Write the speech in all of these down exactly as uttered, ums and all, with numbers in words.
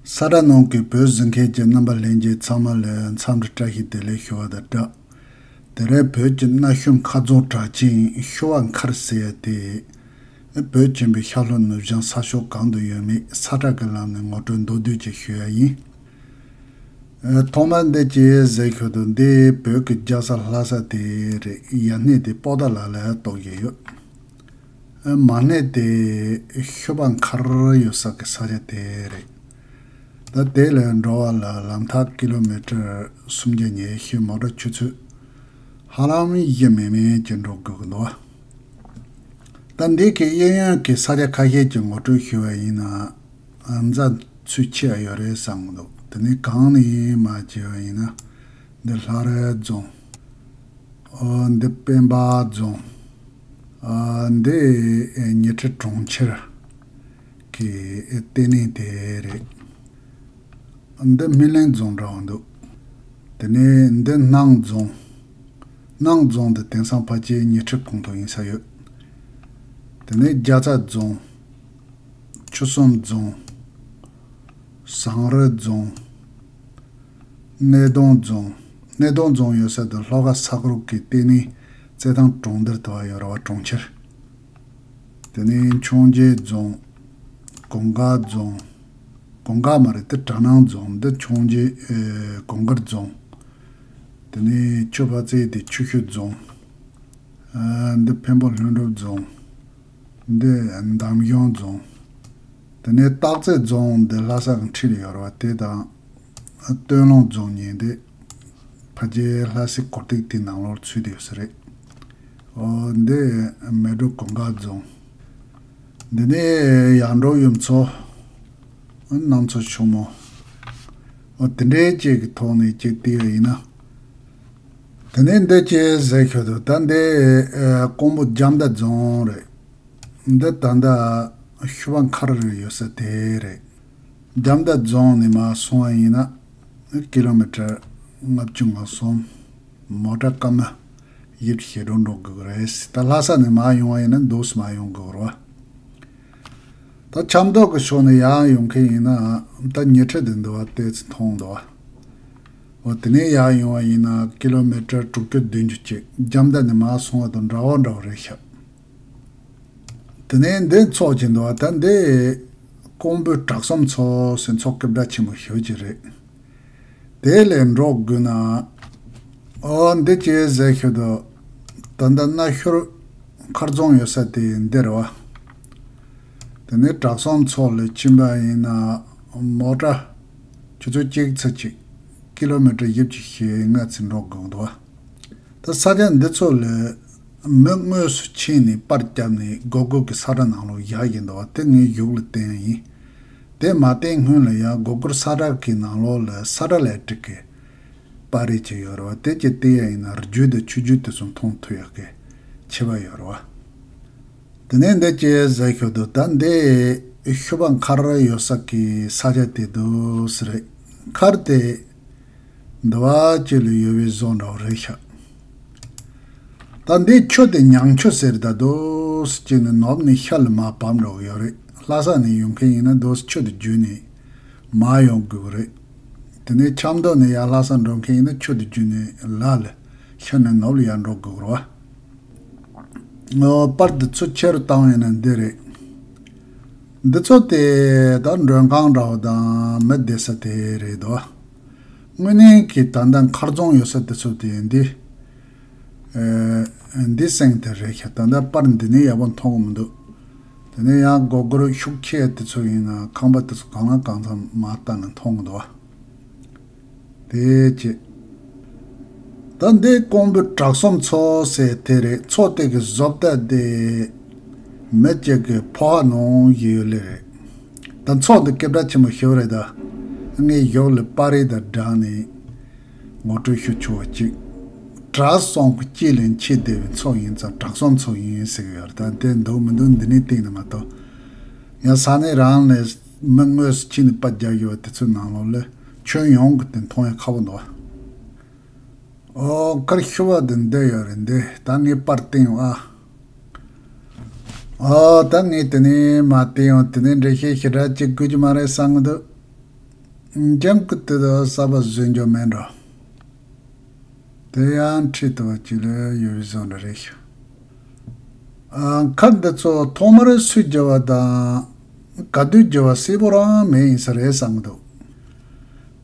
ས་ཁྲ་ནང་གི་བོད་གཟིགས་མཁན་གྱི་རྣམ་པ་ལྷན་རྒྱས་ཚང་མ་ལ་འཚམས་འདྲི་བཀྲ་ཤིས་བདེ་ལེགས་ཞུ་བ་དང་སྦྲགས། དེ་རིང་བོད་ཀྱི་གནའ་ཤུལ་མཁར་རྫོང་གྲགས་ཅན་ཤོ་བ་མཁར་ཟེར་ཡ་དེ། བོད་ཆེན་པོའི་ཤར་ལྷོ་ནུབ་བྱང་ས་ཕྱོགས་གང་དུ་ཡོད་མེད་ས་ཁྲ་གི་ལམ་ནས་ངོ་སྤྲོད་མདོར་བསྡུས་ཅིག་ཞུ་ཡ་ཡིན། ཨ། ཐོག་མར་འདི་ཅི་ཟེར་ཞུ་དུས། འདི་བོད་ཀྱི་རྒྱལ་ས་ལྷ་ས་དེ་རེད། ཡར་སྣེ་དེ་པོ་ཏཱ་ལ་ལ་གཏོགས་ཀྱི་ཡོད། ཨ། མར་སྣེ་དེ་ཤོ་བ་མཁར་ཡོད་ས་གི་ས་ཆ་དེ་རེད། ད་དེ་ལས་འགྲོ་བ་ལ་ལམ་ཐག་ཀི་ལོ་མི་ཊར་སུམ་བརྒྱ་ཉི་ཤུ། མོ་ཊ་ཆུ་ཚོད་ཧ་ལམ་བཞི་མིན་མིན་ཅིག་འགྲོ་དགོས་ཀྱི་འདུག། ད་འདི་གི་གཡས་གཡོན་གྱི་ས་ཆ་ཁ་ཤས་ཀྱི་ངོ་སྤྲོད་ཞུ་བ་ཡིན་ན། ཨ། རྫ་ཚུལ་ཆེ་བ་ཡོད་རེད་བསམ་གྱི་འདུག། དེ་ནས་གང་ནས་མར་བྱས་པ་ཡིན་ན། འདི་ལྷ་རི་རྫོང་། ཨོ། འདི་སྤེན་པ་རྫོང་། ཨ། འདི་ཉི་ཁྲི་གྲོང་ཁྱེར་གྱི་ལྟེ་གནས་དེ་རེད། འདི་སྨིན་གླིང་རྫོང་འདྲ་བོ་འདུག། དེ་ནས་འདི་སྣང་རྫོང་། སྣང་རྫོང་འདི་དེང་སང་ཕལ་ཆེར་ཉི་ཁྲི་གོང་ཐོག་ཡིན་ས་ཡོད། དེ་ནས་རྒྱ་ཚ་རྫོང་། ཆུ་གསུམ་རྫོང་། ཟངས་རི་རྫོང་། སྣེ་གདོང་རྫོང་། སྣེ་གདོང་རྫོང་ཡོད་ས་དེ་ལྷོ་ཁ་ས་གོར་གྱི་ལྟེ་གནས་རྩེད་ཐང་གྲོང་རྡལ་དུ་བ་ཡོད་རེད་བ། གྲོང་ཁྱེར། དེ་ནས་འཕྱོངས་རྒྱས་རྫོང་། གུང་དཀར་རྫོང་། གུང་དཀར་མ་རེད་དེ། གྲ་ནང་རྫོང་། འདི་འཕྱོངས་རྒྱས། ཨེ། གུང་དཀར་རྫོང་། དེ་ནས་ཆུ་ཕ་རྩེ་དེ་ཆུ་ཤུར་རྫོང་། ཨ། འདི་འཕན་པོ་ལྷུན་གྲུབ་རྫོང་། འདི་འདམ་གཞུང་རྫོང་། དེ་ནས་སྟག་རྩེ་རྫོང་འདི་ལྷ་ས་གི་འཁྲིས་ལ་ཡོད་རེད་བ། དེ་དང་སྟོད་ལུང་རྫོང་གཉིས་འདི་ཕལ་ཆེར་ལྷ་སའི་གོ་རྟིག་དེའི་ནང་ལོགས་ཚུད་དེ་ཡོད་ས་རེད། ཨོ། འདི་མལ་གྲོ་གུང་དཀར་རྫོང་། འདི་ནས་ཡར་འབྲོག་གཡུ་མཚོ། གནམ་མཚོ་ཕྱུག་མོ། ཨོ། དེ་འདྲའི་ཅིག་གི་ཐོག་ནས་ཅིག་བལྟས་པ་ཡིན་ན། དེ་ནས་འདི་ཅི་ཟེར་ཞུ་དུས། ད་འདི་ཀོང་པོ་རྒྱ་མདའ་རྫོང་རེད། འདི་ད་ལྟ་ཤོ་བ་མཁར་ཡོད་ས་དེ་རེད། རྒྱ་མདའ་རྫོང་ནས་མར་སོང་བ་ཡིན་ན་ཀི་ལོ་མི་ཊར་ལྔ་བཅུ་ང་གསུམ། མོ་ཊ་སྐར་མ་བཞི་བཅུ་ཞེ་དྲུག་འགྲོ་དགོས་ཀྱི་རེད། ད་ལྷ་ས་ནས་མར་ཡོང་བ་ཡིན་ན་འདུག་སེ་མར་ཡོང་དགོས་རེད་བ། ད་ཆབ་མདོ་གི་ཕྱོགས་ནས་ཡར་ཡོང་མཁན་ཡིན་ན་ད་ཉི་ཁྲི་དེ་འདི་བ་ཏོག་ཙམ་མཐོང་འདུག་བ། འོ། དེ་ནས་ཡར་ཡོང་བ་ཡིན་ན་ཀི་ལོ་མི་ཊར་དྲུག་ཅུ་བདུན་ཅུ་ཅིག། རྒྱ་མདའ་ནས་མར་སོང་བ་དང་འདྲ་བོ་འདྲ་བོ་རེད་ཤག། དེ་ནས་འདི་མཚོ་ཅིག་འདུག་བ། ད་འདི་ཀོང་པོའི་བྲག་གསུམ་མཚོ་ཟེར་མཚོ་སྐད་གྲགས་ཆེན་པོ་ཞེ་པོ་ཅིག་རེད། དེ་ལས་འགྲོ་དགོས་ན། ཨོ། འདི་ཅི་ཟེར་ཞུ་དུས། ད་ལྟ་གནའ་ཤུལ་མཁར་རྫོང་ཡོད་ས་དེ་འདི་རེད་བ། དེ་ནས་བྲག་གསུམ་མཚོ་ལ་ཕྱིན་པ་ཡིན་ན་མོ་ཊ་ཆུ་ཚོད་གཅིག་ཙམ་ཅིག། ཀི་ལོ་མི་ཊར་བཞི་བཅུ་ཞེ་ལྔ་ཙམ་འགྲོ་དགོས་འདུག་བ། ད་ས་ཆ་འདི་ཚོ་ལ་མི་དངོས་སུ་ཕྱིན་ནས་པར་བརྒྱབ་ནས་སྒོར་སྒོར་གྱི་ས་ཁྲ་ནང་ལོགས་བཞག་བཞིན་འདུག་བ། དེ་ངས་གཞུག་ལ་བསྟན་ཡིན། དེ་མ་བསྟན་སྔོན་ལ་ཡང་སྒོར་སྒོར་ས་ཁྲ་གི་ནང་ལོགས་ལ་ས་ཁྲ་ལས་སྒྲིག་གི་པར་རིས་ཅིག་ཡོད་རེད་བ། དེ་ཅིག་བལྟས་ཡ་ཡིན་ན་རྒྱུད་དང་ཆོས་བརྒྱུད་དེ་ཚོ་མཐོང་ཐུབ་ཡག་གི་ཁྱད་པར་ཡོད་རེད་བ། དེ་ནས་འདི་ཅི་ཟེར་ཞུ་དུས། ད་འདི་ཤོ་བ་མཁར་ཡོད་ས་གི་ས་ཆ་དེ་འདུག་སེ་རེད། མཁར་དེ་འདི་བ་ཅིག་ལ་ཡོད་པའི་བཟོ་འདྲ་བོ་རེད་ཤག། ད་འདི་ཆུ་དེ་ཉང་ཆུ་ཟེར། ད་འདུག་སེ་བྱས་ནས་ནུབ་ནས་ཤར་ལ་མར་བབས་འགྲོ་གི་ཡོད་རེད། ལྷ་ས་ནས་ཡོང་མཁན་ཡིན་ན་འདུག་སེ་ཆུ་དེ་བརྒྱུད་ནས་མར་ཡོང་དགོས་ཀྱི་རེད། དེ་ནས་ཆབ་མདོ་ནས་ཡར་ལྷ་ས་འགྲོ་མཁན་ཡིན་ན་ཆུ་དེ་བརྒྱུད་ནས་ལ་ལ་ཤར་ནས་ནུབ་ལ་ཡར་འགྲོ་དགོས་ཀྱི་རེད་བ། ཨོ། པར་འདི་ཚོ་ཆེ་རུ་བཏང་ཡིན་ན་འདི་རེད། འདི་ཚོ་དེ་ད་མགྲོན་ཁང་འདྲ་བོ་དང་མི་བསྡད་ས་དེ་རེད་དོ། དངོས་གནས་ཀྱི་ད་ལྟ་མཁར་རྫོང་ཡོད་ས་དེ་ཚོ་དེ་འདི། ཨེ། འདི་སེང་དེ་རེད་ཤག། ད་ལྟ་པར་འདི་ནས་ཡག་པོ་མཐོང་གི་མི་འདུག། དེ་ནས་ཡང་སྒོར་སྒོར་ཤུགས་ཆེ་དེ་ཚོ་ཡིན་ན་ཁང་པ་དེ་ཚོ་གང་ལ་གང་འཚམ་མར་བལྟས་ན་མཐོང་གི་འདུག་བ། དེ་ཅི། ད་འདི་ཀོང་པོའི་བྲག་གསུམ་མཚོ་ཟེར་དེ་རེད། མཚོ་དེ་གི་བཟོ་ལྟ་དེ་མི་གཅིག་གི་ཕོ་བ་ནང་བཞིན་ཡོད་ལེ་རེད། ད་མཚོ་འདི་སྐད་གྲགས་ཆེན་པོ་ཞེ་པོ་རེད། ད་ངས་གཞུག་ལ་པར་རིས་དང་སྦྲགས་ནས་ངོ་སྤྲོད་ཞུ་ཆོག་པ་ཅིག། བྲག་གསུམ་གྱི་དཀྱིལ་ལ་འཁྱིལ་བསྡད་པའི་མཚོ་ཡིན་ཙང་བྲག་གསུམ་མཚོ་ཡིན་ཟེར་གི་ཡོད་རེད། ད་དེ་འདུག་མི་འདུག་འདི་ནས་བལྟས་ནས་མ་གཏོགས། ཡང་ས་གནས་རང་ནས་མི་དངོས་སུ་ཕྱིན་ནས་པར་རྒྱག་ཡོད་པ་དེ་ཚོའི་ནང་ལོགས་ལ་ཁྱོན་ཡོངས་ཀྱི་དེ་མཐོང་ཡ་ཁག་པོ་འདུག། ཨོ། མཁར་ཤོ་བ་དེ་འདི་ཡོད་རེད། འདི་ད་ངས་པར་བསྟན་ཡོང་ཨ། ཨོ། ད་ངས་དེ་ནས་མར་བསྟན་ཡོང་། དེ་ནས་འགྲེལ་བཤད་ཞེ་དྲག་ཅིག་དགོས་ཀྱི་མ་རེད་བསམ་གྱི་འདུག། འཇམ་སྐུ་དེ་དག་གསར་པ་བཟོས་འཇོག་མེད་འགྲོ། དེ་ཡང་ཁྲིད་དུ་བ་ཅི་ལས་ཡོད་བཟོ་འདྲ་རེད་ཤག་ཨ། མཁར་འདི་ཚོ་ཐོག་མར་སུས་བརྒྱབ་པ་དང་ག་དུས་བརྒྱབ་པ་གསལ་པོ་རང་མེད་ཡིན་ས་རེད་བསམ་གི་འདུག་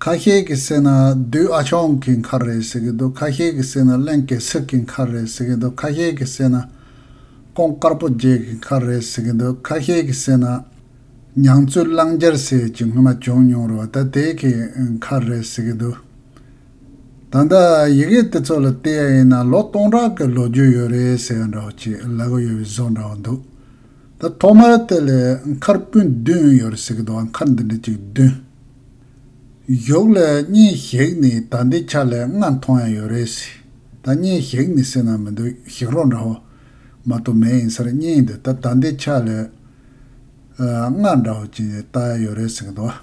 ཁ་ཤས་ཀྱིས་ཟེར་ན་བདུད་ཨ་ཆོང་གི་མཁར་རེད་ཟེར་གི་འདུག་ཁ་ཤས་ཀྱིས་ཟེར་ན་གླིང་གེ་སར་གྱི་མཁར་རེད་ཟེར་གི་འདུག་ཁ་ཤས་ཀྱིས་ཟེར་ན་ཀོང་དཀར་པོ་རྗེ་གི་མཁར་རེད་ཟེར་གི་འདུག་ཁ་ཤས་ཀྱིས་ཟེར་ན་ཉང་ཙུའི་གླང་རྒྱལ་ཟེར་གྱི་སྔོན་མ་བྱུང་མྱོང་རེད་བ། ད་དེ་གི་མཁར་རེད་ཟེར་གི་འདུག་ད་ལྟ་ཡི་གེ་དེ་ཚོ་ལ་བལྟས་ཡ་ཡིན་ན་ལོ་སྟོང་ཕྲག་གི་ལོ་རྒྱུས་ཡོད་རེད་ཟེར་ཡ་འདྲ་བོ་ཅིག་ལབ་གི་ཡོད་པའི་བཟོ་འདྲ་བོ་འདུག་ད་ཐོག་མར་དེ་ལ་མཁར་སྤུན་བདུན་ཡོད་རེད་ཟེར་གི་འདུག་མཁར་འདི་འདྲ་ཅིག་བདུན། གཞུག་ལ་གཉིས་ཞིག་ནས་ད་ལྟའི་ཆ་ལ་ལྔ་མཐོང་ཡ་ཡོད་རེད་ཟེར། ད་གཉིས་ཞིག་ནས་ཟེར་ན་མི་འདུག་ཞིག་རོ་འདྲ་བོ་མ་གཏོགས་མེད་ཡིན་ས་རེད། གཉིས་འདི་ད་ད་ལྟའི་ཆ་ལ་ལྔ་འདྲ་བོ་ཅིག་ནས་ལྟ་ཡ་ཡོད་རེད་ཟེར་གི་འདུག་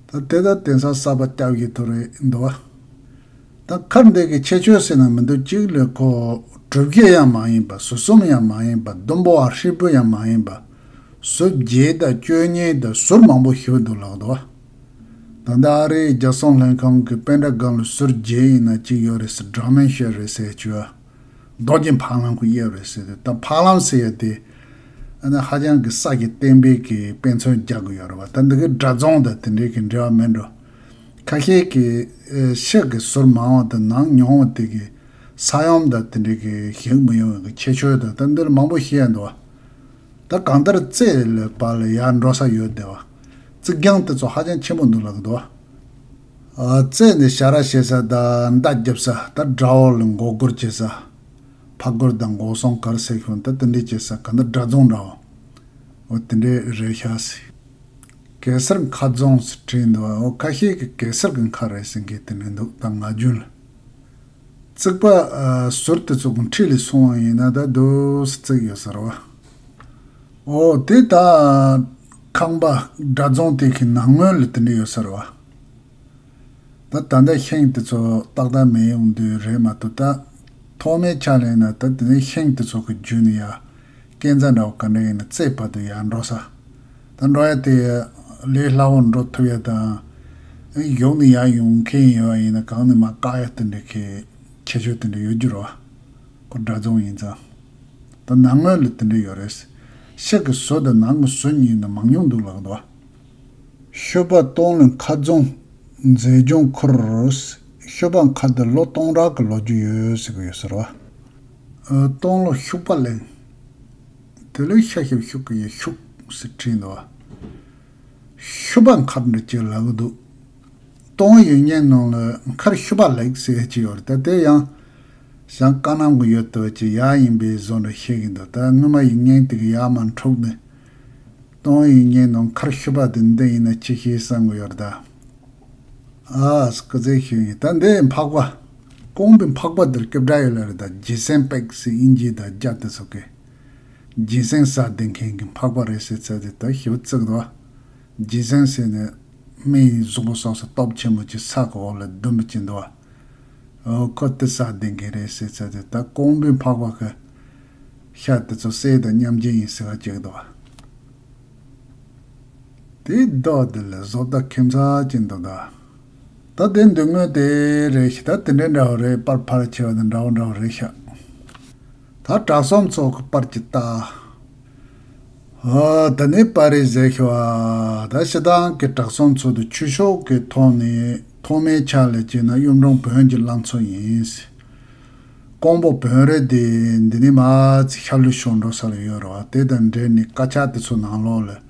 ད་དེ་ད་དེང་སང་གསར་པ་སྐྱབས་ཀྱི་ཐོ་རེད་འདུག་ད་མཁར་འདི་གི་ཁྱད་ཆོས་ཟེར་ན་མི་འདུག་གཅིག་ལ་ཁོ་གྲུ་བཞི་ཡང་མ་ཡིན་པ། ཟུར་གསུམ་ཡང་མ་ཡིན་པ། ཟླུམ་པོ་བ་ཧྲིལ་པོ་ཡང་མ་ཡིན་པ། ཟུར་བརྒྱད་དང་བཅུ་གཉིས་དང་ཟུར་མང་པོ་ཞིག་འདུག་ལབ་འདུག་ད་ལྟ་ཨ་རིའི་རྒྱལ་སྲུང་ལྷན་ཁང་གི་པཎྜི་ཏ་སྒང་ལ་ཟུར་བརྒྱད་ཡིན་ན་གཅིག་ཡོད་རེད་ཟེར། སྦྲག་སྨན་ཤོད་རེད་ཟེར་བྱས། རྡོ་རྗེ་ཕག་ལམ་གྱི་དབྱེ་བ་རེད་ཟེར་ཏེ། ད་ཕག་ལམ་ཟེར་ཡ་དེ་ཨ་ནི་ཧ་ཅང་གི་ས་ཀྱི་བསྟན་པའི་གི་དཔེ་མཚོན་རྒྱག་གི་ཡོད་རེད་བ། ད་འདི་གི་སྒྲ་རྫོང་དང་དེ་འདྲའི་གི་འབྲེལ་བ་མེད་འགྲོ། ཁ་ཤས་ཀྱིས་ཨེ་ཤག་གི་ཟུར་མང་བ་དང་ནང་ཉུང་བ་དེ་གི་ས་ཡོམ་དང་དེ་འདྲའི་གི་ཞིག་མི་ཡོང་བའི་གི་ཁྱད་ཆོས་དང་། ད་འདིར་མང་པོ་བཤད་ཡ་འདུག་བ། ད་གང་ལྟར་རྩེ་ལ་བར་ལ་ཡར་འགྲོ་ས་ཡོད་དེ་བ། རྩིག་གྱང་དེ་ཚོ་ཧ་ཅང་ཆེན་པོ་འདུག་ལབ་གི་འདུག་བ། ཨ། རྩེ་ནས་ཞ་ར་བྱེད་ས་དང་མདའ་རྒྱབ་ས། ད་དགྲ་བོ་ལ་མགོ་སྐོར་བྱེད་ས། ཕ་སྐོར་དང་མགོ་སྲུང་ག་རེ་ཟེར་ཤོག་ད་དེ་འདྲས་བྱེད་ས་ག་འདྲ་སྒྲ་རྫོང་འདྲ་བོ། འོ་དེ་འདྲས་རེད་ཤག་ཟེར། གེ་སར་མཁར་རྫོང་ཟེར་བྲིས་འདུག་འོ་ཁ་ཤས་ཀྱིས་གེ་སར་གྱི་མཁར་རེད་ཟེར་མཁན་དེ་འདྲས་འདུག་ད་ངག་རྒྱུན་ལ། རྩིག་པ་ཨ་ཟུར་དེ་ཚོ་གི་འཁྲིས་ལ་སོང་བ་ཡིན་ན་ད་འདུག་སེ་བརྩིགས་ཡོད་ས་རེད་བ། འོ་དེ་ད་ཁང་པ་སྒྲ་རྫོང་དེ་གི་ནང་ངོས་ལ་དེ་འདྲས་ཡོད་ས་རེད་བ། ད་ད་ལྟ་ཤིང་དེ་ཚོ་ཏག་ཏག་མེད་ཡོང་དུས་རེད་མ་གཏོགས། ད་ཐོག་མའི་ཆ་ལ་ཡིན་ན་ད་དེ་ནས་ཤིང་དེ་ཚོ་གི་བརྒྱུད་ནས་ཡར་སྐས་འཛེག་འདྲ་བོ་ག་འདྲ་ཡིན་ན་རྩེ་བར་དུ་ཡར་འགྲོ་ས། ད་འགྲོ་ཡ་དེ་ལས་སླ་བོ་འགྲོ་ཐུབ་ཡ་དང་། གཞུག་ནས་ཡར་ཡོང་མཁན་ཡོད་པ་ཡིན་ན་གང་ནས་མར་བཀག་ཡ་དེ་འདྲ་གི་ཁྱད་ཆོས་དེ་འདྲ་ཡོད་རྒྱུ་རེད་བ། ཁོ་སྒྲ་རྫོང་ཡིན་ཙང་། ད་ནང་ངོས་ལ་དེ་འདྲ་ཡོད་རེད། ཤག་གི་ཟུར་དང་ནང་གི་ཟུར་གཉིས་ནས་མང་ཉུང་འདུག་ལབ་འདུག་བ། ཤུ་པ་སྟོང་ལུང་མཁར་རྫོང་མཛེས་ལྗོངས་ཁུལ། ཤུ་པ་མཁར་དེ་ལོ་སྟོང་ཕྲག་གི་ལོ་རྒྱུས་ཡོད་ཟེར་གི་ཡོད་ཟེར་བ། ཨ། སྟོང་ལོ་ཤུ་པ་གླིང་། དེ་ལོ་ཤ་ཞབས་ཤུག་གི་ཡ་ཤུག་ཟེར་བྲིས་འདུག་བ། ཤུ་པ་མཁར་འདྲ་ཅིག་ལབ་གི་འདུག་སྟོང་ཡིག་རྙིང་ནང་ལ་མཁར་ཤུ་པ་ལེགས་ཟེར་གྱི་ཡོད་རེད། ད་དེ་ཡང་ཞང་བཀའ་གནང་གི་ཡོད་དོ་ཅེས་ཡག་ཡིན་པའི་བཟོ་འདྲ་བཤད་ཀྱི་འདུག་ད་སྔོན་མ་ཡིག་རྙིང་དེ་གི་ཡག་མ་འཁྲུགས་ནས། སྟོང་ཡིག་རྙིང་ནང་མཁར་ཤུ་པ་དེ་འདི་ཡིན་ན་ཅི་ཤེས་བསམ་གི་ཡོད་རེད་ད། ཨ། སྐུ་ཚེ་ཞུ་ཡིན། ད་འདི་འཕགས་པ། ཀོང་པོའི་འཕགས་པ་འདིར་སྐད་གྲགས་ཡོད་ལ་རེད། ད་གྱི་སེང་སྤེག་ཟེར་དབྱིན་ཇི་དང་རྒྱ་དེ་ཚོ་གི། གྱི་སེང་ཟ་བསྡད་མཁན་གྱི་འཕགས་པ་རེད་ཟེར་ཚད་དེ་ད་ཞིབ་བརྩིགས་འདུག་གྱི་སེང་ཟེར་ནས་མིའི་གཟུགས་པོ་སོགས་སུ་སྟོབས་ཆེན་པོ་ཅིག་ས་གི་འོག་ལ་ལྡུམ་པ་ཅིག་འདུག་བ། འོ་ཁོ་དེ་ཟ་བསྡད་མཁན་རེད་ཟེར་ཚད་དེ་ད་ཀོང་པོའི་འཕགས་པ་གི་ཤ་དེ་ཚོ་གསེར་དང་མཉམ་རྒྱལ་ཡིན་ཟེར་བ་ཅིག་འདུག་བ། དེའི་མདོག་དེ་ལ་བཟོ་ལྟ་ཁྱད་མཚར་ཅན་འདུག་ད། ད་དེ་མདུན་ངོས་དེ་རེད་ཤག་ད་དེ་འདྲའི་འདྲ་བོ་རེད། པར་ཕར་ཕྱེ་བ་དང་འདྲ་བོ་འདྲ་བོ་རེད་ཤག་ད་བྲག་གསུམ་མཚོ་གི་པར་གྱི་ལྟ། ཨ། ད་ནི་པར་རེད་ཟེར་ཤག་ད་སྤྱིར་བཏང་གི་བྲག་གསུམ་མཚོ་དེ་ཆུ་ཤུགས་ཀྱི་ཐོག་ནས་ཐོག་མའི་ཆ་ལ་བྱས་ན་གཡུང་དྲུང་བོན་གྱི་བླ་མཚོ་ཡིན། ཀོང་པོ་བོན་རི་དེ་འདི་ནས་མར་ཚིག་ཤར་ལྷོ་ཕྱོགས་འགྲོ་ས་ལ་ཡོད་རེད་བ། དེ་དང་འབྲེལ་ནས་དཀར་ཆག་དེ་ཚོ་ནང་ལོགས་ལ་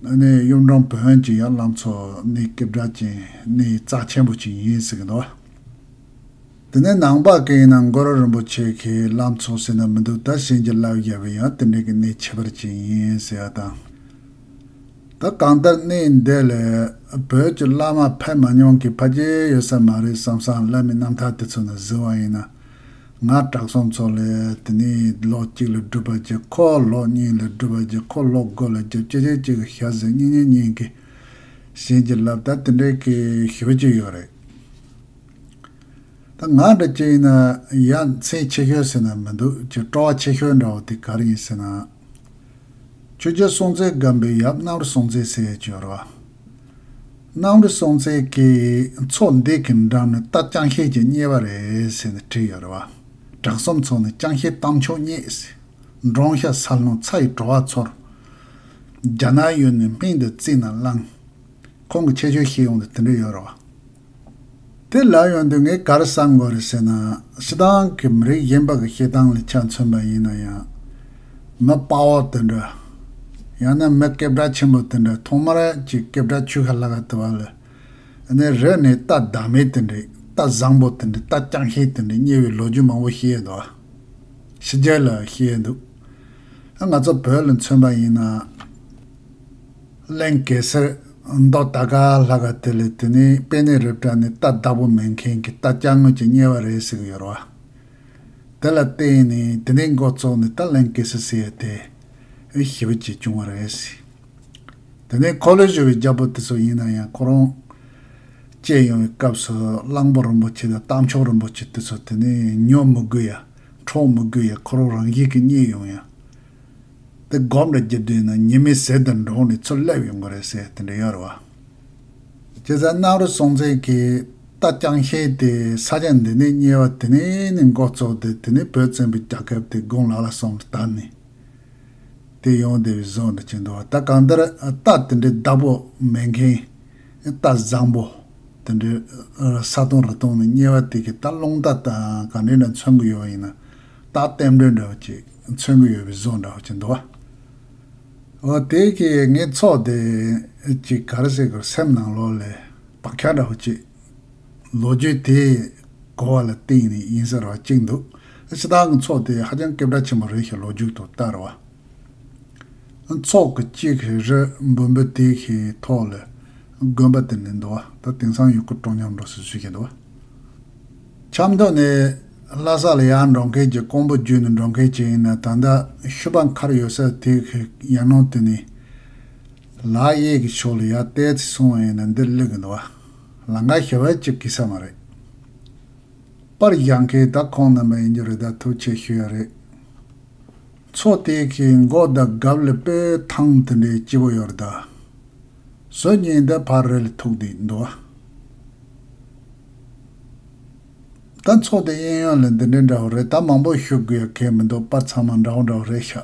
ཨ་ནི་གཡུང་དྲུང་བོན་གྱི་ཡ་བླ་མཚོ་ནི་སྐད་གྲགས་ཅན་ནི་རྩ་ཆེན་པོ་ཅིག་ཡིན་ཟེར་གི་འདུག་དེ་ནས་ནང་པ་གི་ཡིན་ན་གུ་རུ་རིན་པོ་ཆེ་གི་བླ་མཚོ་ཟེར་ན་མི་འདུག་ད་བྱིན་གྱིས་བརླབས་བཞག་པའི་ཡང་དེ་འདྲའི་གི་གནས་ཁྱད་པར་ཅན་ཡིན་ཟེར་ཡ་དང་། ད་གང་ལྟར་གནས་འདི་ལ་བོད་ཀྱི་བླ་མ་ཕེབས་མ་མྱོང་གི་ཕལ་ཆེར་ཡོད་ས་མ་རེད་བསམ་བསམ་བླ་མའི་རྣམ་ཐར་དེ་ཚོ་ནས་གཟིགས་པ་ཡིན་ན། ང་བྲག་གསུམ་མཚོ་ལ་དེ་ནས་ལོ་གཅིག་ལ་སྒྲུབ་པ་བྱས། ཁོ་ལོ་གཉིས་ལ་སྒྲུབ་པ་བྱས། ཁོ་ལོ་དགུ་ལ་བརྒྱབ། གཅིག་གཅིག་གཅིག་གི་ཞག་ཟིན་གཉིས་གཉིས་གཉིས་ཀྱི་བྱིན་གྱིས་བརླབས། ད་དེ་འདྲའི་གི་ཞུ་རྒྱུ་ཡོད་རེད། ད་ང་འདྲ་ཅིག་ཡིན་ན་ཡ་མཚན་ཆེ་ཤོས་ཟེར་ན་མི་འདུག་ཅིག་སྤྲོ་བ་ཆེ་ཤོས་འདྲ་བོ་དེ་ག་རེ་ཡིན་ཟེར་ན། ཆོས་རྒྱལ་སྲོང་བཙན་སྒམ་པོའི་ཡབ་གནམ་རི་སྲོང་བཙན་ཟེར་ཡས་ཅིག་ཡོད་རེད་བ། གནམ་རི་སྲོང་བཙན་གྱི་མཚོ་འདི་གི་འགྲམ་ནས་རྟ་རྐྱང་ཤད་ཀྱིས་མཉེས་པ་རེད་ཟེར་ནས་བྲིས་ཡོད་རེད་བ། དྲང་སྲོང་མཚོ་ནས་རྐྱང་ཤད་རྟ་མཆོག་མཉེས་ཟེར། འབྲོང་ཤ་ས་སྣུམ་ཚྭ་ཡི་བྲོ་བ་ཚོར། རྒྱ་ནག་ཡུལ་ནས་སྨན་དང་རྩི་ནས་བླངས། ཁོང་གིས་ཆེ་ཤོས་བཤད་ཡོང་དུས་དེ་འདྲ་ཡོད་རེད་བ། དེ་ལབ་ཡོང་དུས་ངས་ག་རེ་བསམ་དགོས་རེད་ཟེར་ན། སྤྱིར་བཏང་གི་མི་རིགས་གཞན་པ་གི་བཤད་སྟངས་ལ་ཆ་མཚོན་པ་ཡིན་ན་ཡང་། མི་དཔའ་བོ་དེ་འདྲ། ཡང་ན་མི་སྐད་གྲགས་ཆེན་པོ་དེ་འདྲ་ཐོག་མར་གྱི་སྐད་གྲགས་ཆོད་ཁ་ལྷག་ག་དེ་བ་ལ། ཨ་ནི་རི་ནས་རྟ་བདག་མེད་དེ་འདྲ། རྟ་བཟང་པོ་དེ་འདྲ། རྟ་རྐྱང་ཤད་དེ་འདྲ་མཉེས་པའི་ལོ་རྒྱུས་མང་པོ་བཤད་འདུག་ཕྱི་རྒྱལ་ལ་བཤད་འདུག་ང་ཚོ་བོད་ལ་མཚོན་པ་ཡིན་ན། གླིང་གེ་སར་མདོ་དར་དཀར་ལྷ་ཁང་དེ་ལས། དེ་ནས་པཎྜི་རབ་གྲྭ་ནས་རྟ་བདག་པོ་མེད་མཁན་གྱི་རྟ་རྐྱང་ངོས་ཀྱིས་མཉེས་པ་རེད་ཟེར་གྱི་ཡོད་རེད་བ། དེ་ལ་བརྟེན་ནས་དེ་ནས་འགོ་བཙུགས་ནས་ད་གླིང་གེ་སར་ཟེར་ཡ་དེ་ཞེ་པོ་ཅིག་བྱུང་བ་རེད་ཟེར། དེ་ནས་འཁོར་ལོས་སྒྱུར་བའི་རྒྱལ་པོ་དེ་ཚོ་ཡིན་ན་ཡང་ཁོ་རང་སྐྱེས་ཡོང་བའི་སྐབས་སུ་གླང་པོ་རིན་པོ་ཆེ་དང་རྟ་མཆོག་རིན་པོ་ཆེ་དེ་ཚོ་དེ་ནས་ཉོ་མི་དགོས་ཡ། འཕྲོག་མི་དགོས་ཡ། ཁོ་རང་རང་བཞིན་གྱིས་མཉེས་ཡོང་ཡ། དེ་སྒོམ་རེ་བརྒྱབ་དུས་ན་ཉི་མའི་ཟེར་དུ་འགྲོགས་ནས་ཚུར་སླེབས་ཡོང་གི་རེད་ཟེར་དེ་འདྲ་ཡོད་རེད་བ། བྱས་ཙང་གནམ་རི་སྲོང་བཙན་གྱི་རྟ་རྐྱང་ཤད་དེ་ས་ཆ་འདི་ནས་མཉེས་པ་དེ་ནས་ནས་འགོ་བཙུགས་ཏེ། དེ་ནས་བོད་བཙན་པོའི་རྒྱལ་ཁབ་དེ་དགུང་ལ་ལ་གསུམ་ལ་དར་ནས་དེ་ཡོང་བསྡད་པའི་བཟོ་འདྲ་ཅིག་འདུག་བ། ད་གང་ལྟར་རྟ་དེ་འདྲའི་བདག་པོ་མེད་མཁན། རྟ་བཟང་པོ་དེ་འདྲའི་ས་སྟོང་རི་སྟོང་ནས་མཉེས་པ་དེ་གི་ད་རླུང་རྟ་དང་ག་འདྲ་འདྲ་མཚོན་གྱི་ཡོད་པ་ཡིན་ན། རྟ་རྟེན་འབྲེལ་འདྲ་བོ་ཅིག་མཚོན་གྱི་ཡོད་པའི་བཟོ་འདྲ་བོ་ཅིག་འདུག་བ། འོ་དེ་གི་ངའི་མཚོ་དེ་ཅིག་ག་རེ་ཟེར་དགོས། སེམས་ནང་ལོགས་ལ་བག་ཆགས་འདྲ་བོ་ཅིག་ལོ་རྒྱུས་དེ་གོ་བ་ལ་བརྟེན་ནས་ཡིན་ས་ར་བ་གཅིག་འདུག་སྤྱིར་བཏང་གི་མཚོ་དེ་ཧ་ཅང་སྐད་གྲགས་ཆེན་པོ་རེད་ཤག་ལོ་རྒྱུས་ཐོག་ལྟར་བ། མཚོ་གི་དཀྱིལ་གྱི་རི་འབུམ་པོ་དེ་གི་ཐོག་ལ་དགོན་པ་དེ་ནི་འདུག་བ། ད་དེང་སང་ཡུལ་སྐོར་སྤྲོ་ཉམས་འགྲོ་སྲིད་ཚུལ་གྱི་འདུག་བ། ཆབ་མདོ་ནས་ལྷ་ས་ལ་ཡར་འགྲོ་མཁན་གྱི་ཀོང་པོ་བརྒྱུད་ནས་འགྲོ་མཁན་ཅིག་ཡིན་ན། ད་ལྟ་ཤུ་པ་མཁར་ཡོད་ས་དེ་གི་ཡར་ནང་དེ་ནས་ལ་གཡས་ཀྱི་ཕྱོགས་ལ་ཡར་བལྟས་ཚེ་སོང་བ་ཡིན་ན་འདིར་སླེབས་ཀྱི་འདུག་བ། ལམ་ཁ་ཞེ་པོ་ཅིག་གི་ས་མ་རེད། པར་བཞག་མཁན་ད་ཁོང་རྣམ་པ་ཡིན་རྒྱུ་རེད། ད་ཐུགས་རྗེ་ཆེ་ཞུ་ཡ་རེད། མཚོ་དེ་གི་མགོ་དང་རྒྱབ་ལ་དཔེ་ཐང་དེ་འདྲའི་སྐྱིད་པོ་ཡོད་རེད་ད། བཟོ་ཉིན་དེ་ཕར་རི་ལ་ཐུག་བསྡད་འདུག་བ། ད་མཚོ་དེ་གཡས་གཡོན་ལ་འདི་འདྲའི་འདྲ་བོ་རེད། ད་མང་པོ་ཞུ་དགོས་ཡ་གལ་མི་འདུག་པར་ཚང་མ་འདྲ་བོ་འདྲ་བོ་རེད་ཤག་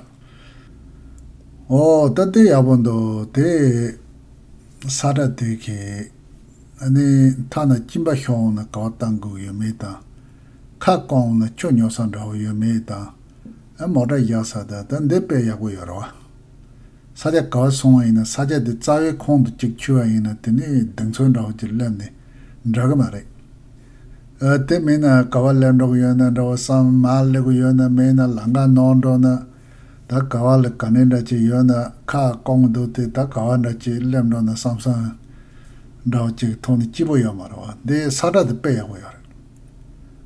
འོ་ད་དེ་ཡག་པོ་འདུག་དེ་ས་ཁྲ་དེ་གི་ཨ་ནི་མཐའ་ན་གཅིན་པ་ཤོར་འོང་ན་ག་བ་བཏང་དགོས་ཡོད་མེད་དང་། ཁ་སྐོམ་འོང་ན་ཆུ་ཉོ་ས་འདྲ་བོ་ཡོད་མེད་དང་། ཨ་མོ་ཊ་བཞག་ས་དང་ད་འདི་དཔེ་ཡག་པོ་ཡོད་རེད་བ། ས་ཆ་ག་བ་སོང་བ་ཡིན་ན་ས་ཆ་དེ་རྩ་བའི་ཁོང་དུ་གཅིག་ཆུད་པ་ཡིན་ན་དེ་ནི་གདེང་ཚོད་འདྲ་བོ་ཅིག་སླེབས་ནས་འདྲ་གི་མ་རེད། ཨ་དེ་མིན་ན་ག་བ་སླེབས་འགྲོ་གི་ཡོད་ན་འདྲ་བོ་བསམ། མར་སླེབས་གི་ཡོད་ན་མིན་ན་ལམ་ཁ་ནོར་འགྲོ་ན། ད་ག་བ་ལ་ག་ནས་འདྲ་ཅིག་ཡོད་ན་ཁ་སྐོམ་འདུག་དེ་ད་ག་བ་འདྲ་ཅིག་སླེབས་འགྲོ་ན་བསམ་བསམ་འདྲ་བོ་ཅིག་ཐོག་ནས་སྐྱིད་པོ་ཡོད་མ་རེད་བ། འདི་ས་ཁྲ་དེ་དཔེ་ཡག་པོ་ཡོད་རེད།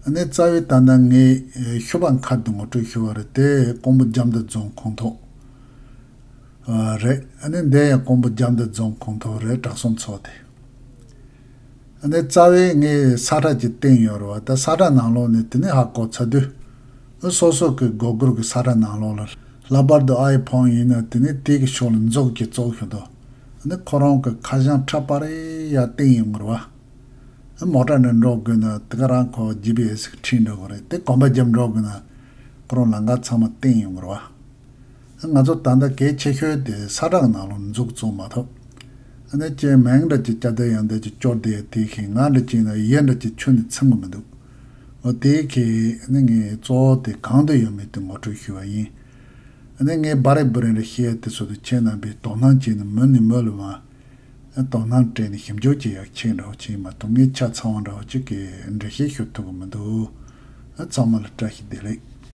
ཨ་ནི་རྩ་བའི་ད་ལྟ་ངས་ཤུ་པ་མཁར་དུ་ངོ་སྤྲོད་ཞུ་བ་རེད། དེ་ཀོང་པོ་རྒྱ་མདའ་རྫོང་ཁོངས་གཏོགས་རེད། ཨ་ནི་འདི་ཡང་ཀོང་པོ་རྒྱ་མདའ་རྫོང་ཁོངས་གཏོགས་རེད། དྲང་སྲོང་མཚོ་དེ། ཨ་ནི་རྩ་བའི་ངས་ས་ཁྲ་ཅིག་བསྟན་ཡོད་རེད་བ། ད་ས་ཁྲ་ནང་ལོགས་ནས་དེ་ནས་ཧ་གོ་ཚར་དུས། ཨ་སོ་སོ་གི་སྒོ་སྒོར་གི་ས་ཁྲ་ནང་ལོགས་ལ་ལྷག་པར་དུ་ཨ་ཡི་ཕོན་ཡིན་ན་དེ་ནས་དེ་གི་ཕྱོགས་ལ་མཛུབ་ཀྱིས་བཙུགས་ཤོག་དོ། ཨ་ནི་ཁོ་རང་གི་ཁ་བྱང་ཁྲ་པ་རེ་ཡར་བསྟན་ཡོང་གི་རེད་བ། མོ་ཊ་ནས་འགྲོ་དགོས་ན་དེ་ག་རང་ཁོ་ཇི་པི་ཨེ་སི་ཁྲིད་འགྲོ་གི་རེད། དེ་གོམ་པ་རྒྱབ་འགྲོ་དགོས་ན་ཁོ་རང་ལམ་ཁ་ཚང་མ་བསྟན་ཡོང་གི་རེད་བ། ང་ཚོ་ད་ལྟ་གལ་ཆེ་ཤོས་དེ་ས་ཁྲ་ནང་ལ་མཛུབ་བཙུགས་མ་ཐུབ། ཨ་ནི་ཅེས་མིང་འདྲ་ཅིག་སྐྱ་བདེ་ཡང་བདེ་ཅིག་སྐྱོར་བསྡད་ཡ་དེ་ཤིང་ང་འདྲ་ཅིག་ན་ཡེ་འདྲ་ཅིག་ཆུ་ནས་ཚིམ་གི་མི་འདུག་འོ་དེ་ཁེ་ཨ་ནི་ངས་གཙོ་བོ་དེ་གང་དུ་ཡོད་མེད་དེ་ངོ་སྤྲོད་ཞུས་པ་ཡིན། ཨ་ནི་ངས་སྦ་རི་སྦུ་རི་འདྲ་བཤད་དེ་ཚོ་དེ་ཁྱེད་རྣམ་པས་དོ་སྣང་བྱས་ནས་མུ་ནས་མུ་ལ་མ། དོ་སྣང་སྤྲད་ནས་ཞིབ་འཇུག་བྱེད་ཡག་ཆེད་འདྲ་བོ་ཅིག་མ་གཏོགས་ངས་ཆ་ཚང་བ་འདྲ་བོ་ཅིག་གི་འགྲེལ་བཤད་ཞུ་ཐུབ་ཀྱི་མི་འདུག་ཨ་ཚང་མ་ལ་བཀྲ་ཤིས་བདེ་ལེགས།